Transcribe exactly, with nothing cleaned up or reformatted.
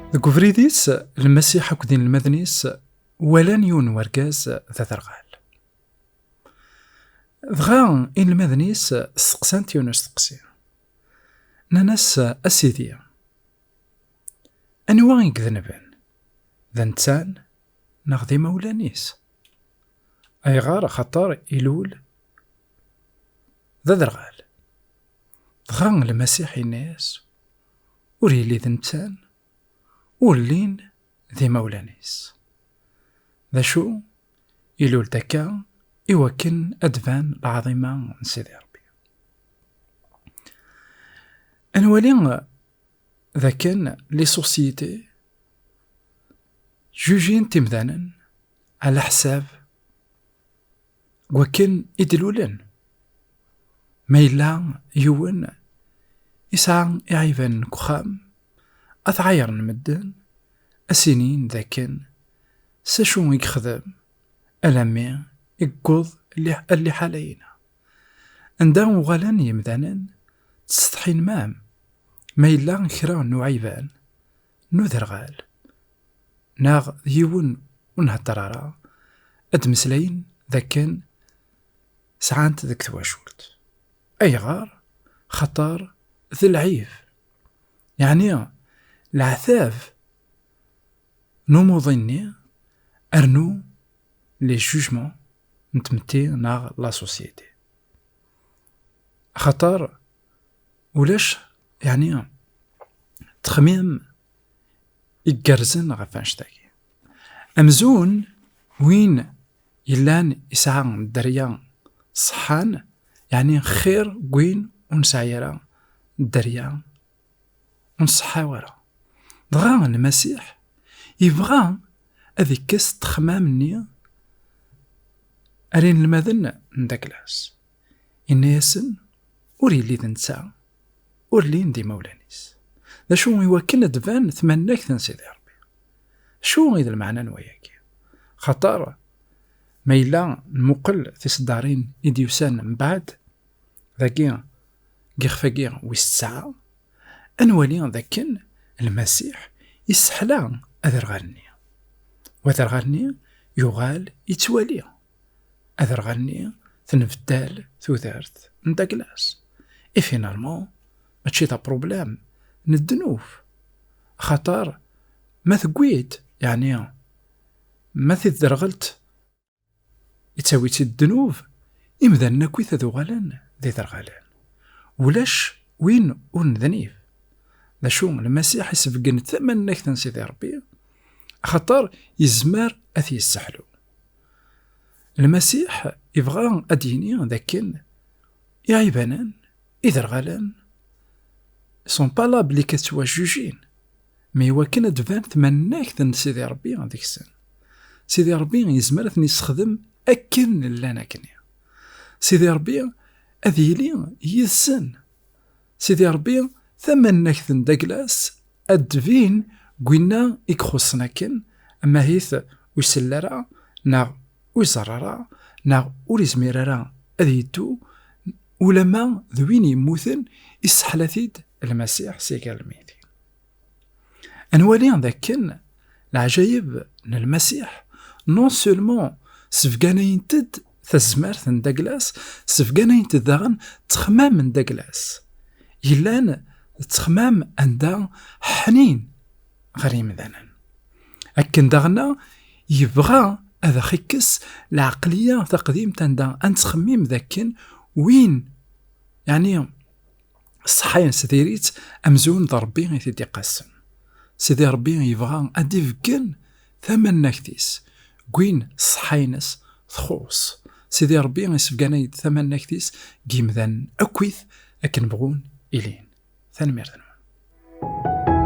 Deg ubrid-is, Lmasiḥ akked inelmaden-is walan yiwen n wergaz d aderɣal. Dɣa inelmaden-is steqsan-t yiwen usteqsi. Nnan-as: "A Sidi, anwa i idenben? D netta neɣ d imawlan-is? Ayɣer? Axaṭer ilul d aderɣal." Dɣa Lmasiḥ yenna-yas: "Ur yelli d netta, ur llin d imawlan-is. D acu, ilul-d akka i wakken ad d-tban lɛaḍima n Sidi Ṛebbi." Ad nwali d akken les sociétés jujint imdanen ɛla ḥsab n wakken i d-lulen. Ma yella yiwen isɛa iɛiban deg uxxam, ad t-ɛayren medden, ad s-inin d akken s acu i yexdem alammi i yewweḍ li-, ar liḥala-ina. Anda uɣalen yemdanen ttsetḥin mam ma yella kra n uɛiban n uderɣal neɣ d yiwen ur nhedder ara, ad d-meslayen d akken sɛan-t deg twacult. Ayɣer? Xaṭer d lɛib, yeɛni leɛtab n umuḍi-nni, rnu les jugements n tmetti neɣ la société. Axaṭer ulac, yeɛni, ttexmim igerrzen ɣef annect-agi. Amzun win yellan isɛa dderya ṣeḥḥan, yeɛni xir n win ur nesɛi ara dderya ur nṣeḥḥa ara. Dɣa Lmasiḥ yebɣa ad ikkes ttexmam-nni ar inelmaden n Daglas. Yenna-yasen: "Ur yelli d netta, ur llin d imawlan-is. D acu i wakken ad d-tban tmannagt n Sidi Ṛebbi?" Acu i d lmeɛna n wayagi? Xaṭer ma yella nmuqel tiseddarin i d-yusan mbeɛd dagi, deg yixef-agi wis tesɛa, ad nwali d akken Lmasiḥ isseḥla aderɣal-nni. U aderɣal-nni yuɣal yettwali. Aderɣal-nni tenbeddal tudert n Daglas. Et finalement, mačči d aprublem n ddnub. Axaṭer ma tewwi-d, yeɛni ma tidderɣelt yettawi-tt-id ddnub, imdanen akkit ad uɣalen d iderɣalen. Ulac win ur nednib. D acu, Lmasiḥ isebgen tamannagt n Sidi Ṛebbi, axaṭer yezmer ad t-yesseḥlu. Lmasiḥ ibɣa ad d-yini d akken iɛibanen, iderɣalen, sont pas là belli ad ttwajujin, mais iwakken ad d-tban tmannagt n Sidi Ṛebbi deg-sen. Sidi Ṛebbi yezmer ad ten-yessexdem akken llan akkenni. Sidi Ṛebbi ad yili yid-sen. Sidi Ṛebbi, tamannagt n Daglas ad d-tbin deg winna i ixuṣṣen akken, amahit ur isell ara, neɣ ur iẓerr ara, neɣ ur izmir ara ad yeddu, ulamma d win yemmuten, isseḥla-t-id Lmasiḥ si gar lmeytin. Ad nwali d akken leɛjayeb n Lmasiḥ, non seulement sbegganayent-d tazmert n Daglas, sbegganayent-d daɣen ttexmam n Daglas. Yellan d ttexmam anda ḥnin ɣer yimdanen. Akken daɣen yebɣa ad aɣ-ikkes lɛeqliya taqdimt anda ad nettxemmim d akken win, yeɛni, ṣṣeḥḥa-ines diri-tt amzun d Ṛebbi i t-id-iqassen. Sidi Ṛebbi yebɣa ad d-ibeggen tamannagt-is deg win ṣṣeḥḥa-ines txuṣṣ. Sidi Ṛebbi isebganay-d tamannagt-is deg yimdanen akkit akken bɣun ilin. Tanemmirt-nwen.